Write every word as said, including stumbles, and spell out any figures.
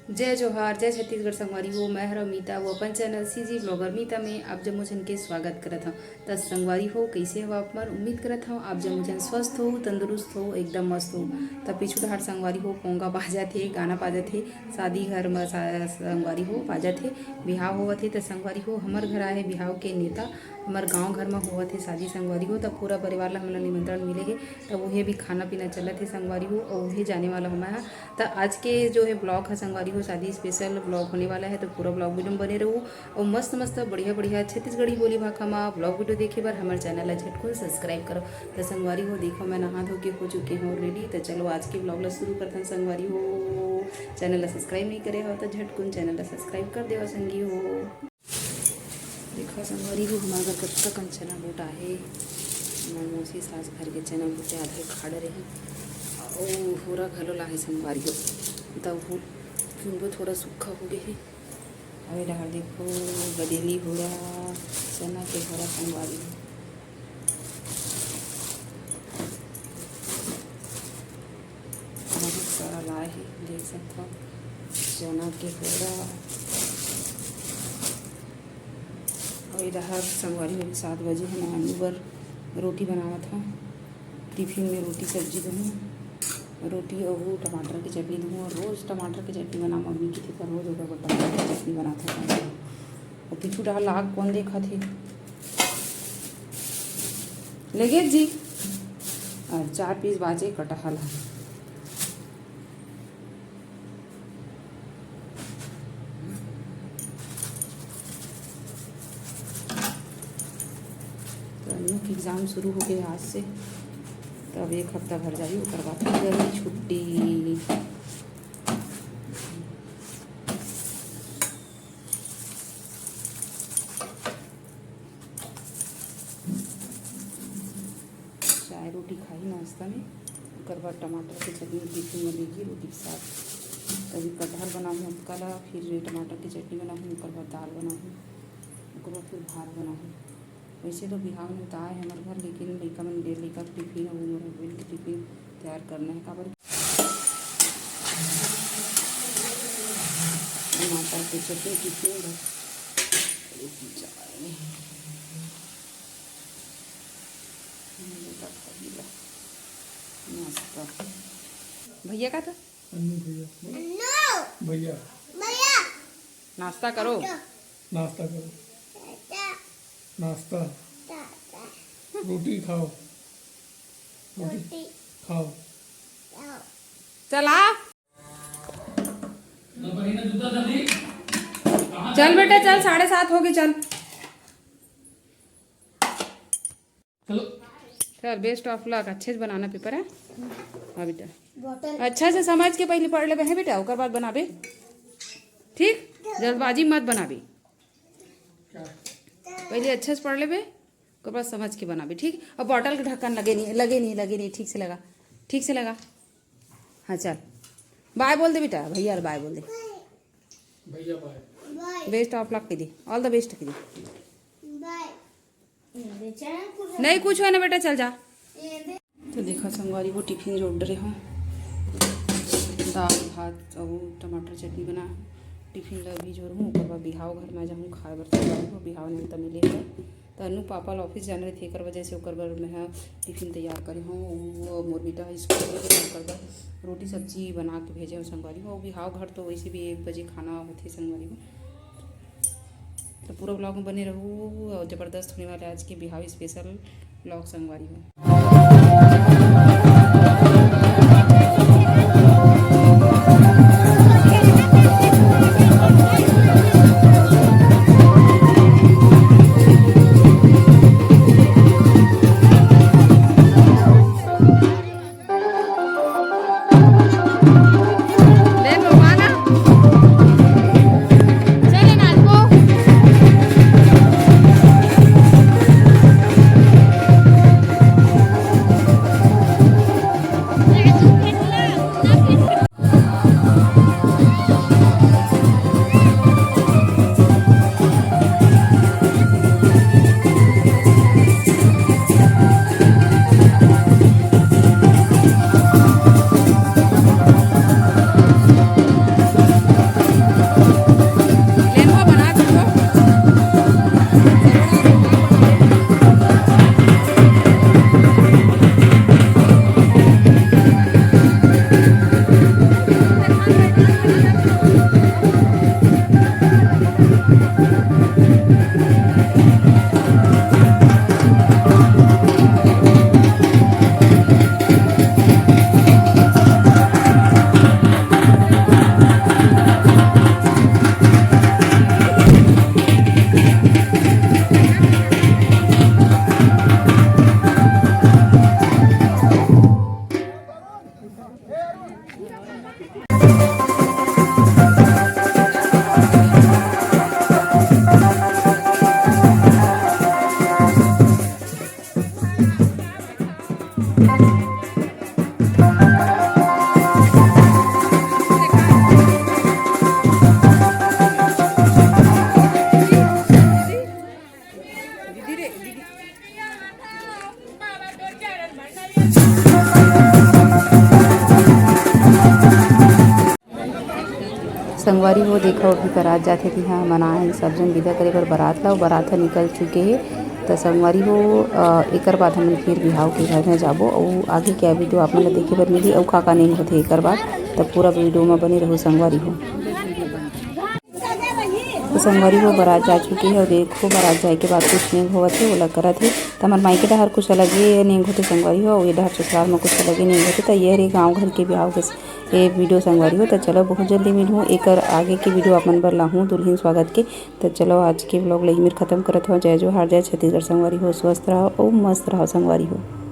जय जोहार, जय छत्तीसगढ़ संगवारी हो। मैं हर मीता, वो अपन चैनल सीजी ब्लॉगर मीता में आप जम्मो झन के स्वागत करत हव। त संगवारी हो, कइसे हव आप मन? उम्मीद करत हव आप जम्मो झन स्वस्थ हो, तंदुरुस्त हो, एकदम मस्त हो। त पीछू डहार संगवारी हो, पोंगा बाजत हे, गाना बाजत हे, शादी घर म सा-, संगवारी हो बाजत हे, बिहाव होवत हे। त संगवारी हो, हमर घर आए हे बिहाव के नेता, हमर गांव घर म होवत हे शादी संगवारी हो। त पूरा परिवार ला हमला निमंत्रण मिले हे, त उहे भी खाना पीना चलत हे संगवारी हो, अउ उहे जाने वाला हूँ मैं ह। त आज के जो है ब्लॉग है संगवारी हो, शादी स्पेशल ब्लॉग होने वाला है, तो पूरा ब्लॉग वीडियो में बने रहू। और मस्त मस्त बढ़िया बढ़िया छत्तीसगढ़ी बोली भाखा मा ब्लॉग वीडियो देखे बर हमर चैनल ला झटकुन सब्सक्राइब करो। त संगवारी हो, देखो, मैं नहा धो के हो चुके हूँ रेडी। त चलो, आज के ब्लॉग ला शुरू करथन संगवारी हो। चैनल ला सब्सक्राइब नहीं करे हो त झटकुन चैनल ला सब्सक्राइब कर देवा संगी हो। देखा संगवारी हो, हमार घर कतका कन चना बूट आहे। हमर मौसी सास घर के चना बूटे आधे खाड़ रहे, अउ होरा घलो लाहे संगवारी हो। त वो क्यों थोड़ा सूखा हो गए हे। अउ ए डहर देखो, गदेली होरा, चना के होरा संगवारी हो। बहुत सारा लाए हे, देख सकत हव, चना के होरा। अउ इधर संगवारी हो, सात बजे हे, मैं आलू बर रोटी बनावत हव। टिफिन में रोटी सब्जी दूहूँ, रोटी अउ टमाटर के चटनी दूहूँ। अउ रोज टमाटर के चटनी बना मम्मी की थी, पर रोज ओकर बर टमाटर के चटनी बनात हव। अउ पीछू डहर लाग कौन देखत हे? लेगे जी। अउ चार पीस बाचे कटहल ह। त अन्नू के एग्जाम शुरू हो गए आज से, त अब एक हफ्ता भर जाही, ओकर बाद फिर गर्मी छुट्टी। चाय रोटी खाही नाश्ता में, ओकर बाद टमाटर के चटनी टिफिन में लेगी रोटी के साथ। तभी कटहल बनाहूँ अतका ला, फिर टमाटर के चटनी बनाहूँ, ओकर बाद दाल बनाहूँ, ओकर बाद फिर भात बनाहूँ। वैसे तो बिहाव में त आए हमर घर, लेकिन लइका मन, डेढ़ लइका के टिफिन अउ मोर हस्बैंड के टिफिन तैयार करना है, काबर टमाटर के चटनी टिफिन बर। नाश्ता। भैया का था? अन्नू भैया। भैया। भैया। नाश्ता करो। नाश्ता करो। नाश्ता। रोटी खाओ। रोटी खाओ। चला। चल बेटा, चल, साढ़े सात हो गए, चल। चल, बेस्ट ऑफ लक। अच्छे से बनाना पेपर है। हाँ बेटा, अच्छा से समझ के पहले पढ़ लेबे, है बेटा, ओकर बाद बनाबे। ठीक, जल्दबाजी मत बनाबे, पहले अच्छे से पढ़ लेबे, ओकर बाद समझ के बनाबे। ठीक, अब बॉटल के ढक्कन लगे नहीं, लगे नहीं, लगे नहीं, ठीक से लगा, ठीक से लगा। हाँ चल, बाय बोल दे बेटा, भैया बाय बोल दे। भैया बाय। बेस्ट ऑफ लक कह दे, ऑल द बेस्ट कह दे। नहीं कुछ है ना बेटा, चल जा। तो देखा संगवारी हो, टिफिन जोड़ रहे हो, दाल भात अउ टमाटर चटनी बना। टिफिन ला भी जोड़हूँ, ओकर बाद बिहाव घर में जाहूँ खाए बर। संगवारी हो, बिहाव नेवता मिले हे, त अन्नू पापा ला ऑफिस जाना रहिथे, एकर वजह से ओकर बर मैं ह टिफिन तैयार करे हूँ। वो मोर बेटा ह स्कूल गे हे, ओकर बर रोटी सब्जी बना के भेजे हूँ संगवारी हो। बिहाव घर तो वैसे भी एक बजे खाना होथे संगवारी हो। तो पूरा ब्लॉग में बने रहू, और जबरदस्त होने वाला है आज के बिहाव स्पेशल ब्लॉग संगवारी हो। संगवारी हो, देखो, अभी बरात जाथे, तिहा मना है सब जन विदा करे बर बरात ला। बरात ह निकल चुके हे। त संगवारी हो, अ, एकर बाद हमन फिर बिहाव के घर में जाबो, अउ आगे के वीडियो आप मन ला देखे बर मिली, अउ का का नेंग होथे एकर बाद। त पूरा वीडियो में बने रहू संगवारी हो। त संगवारी हो, बरात जा चुके हे, अउ देखो, बरात जाए के बाद कुछ नेंग होवत हे, ओला करत हे। त हमर मायके डहर कुछ अलगे नेंग होथे संगवारी हो, अउ ये डहर ससुराल में कुछ अलगे नेंग होथे। त ये हरे गाँव घर के बिहाव के ये वीडियो संगवारी हो। त चलो, बहुत जल्दी मिलहूँ, एकर आगे के वीडियो आप मन बर लाहूँ दुल्हन स्वागत के। त चलो, आज के व्लॉग ला इही मेर खत्म करत हो। जय जोहार, जय छत्तीसगढ़ संगवारी हो, स्वस्थ रहो अउ मस्त रहो संगवारी हो।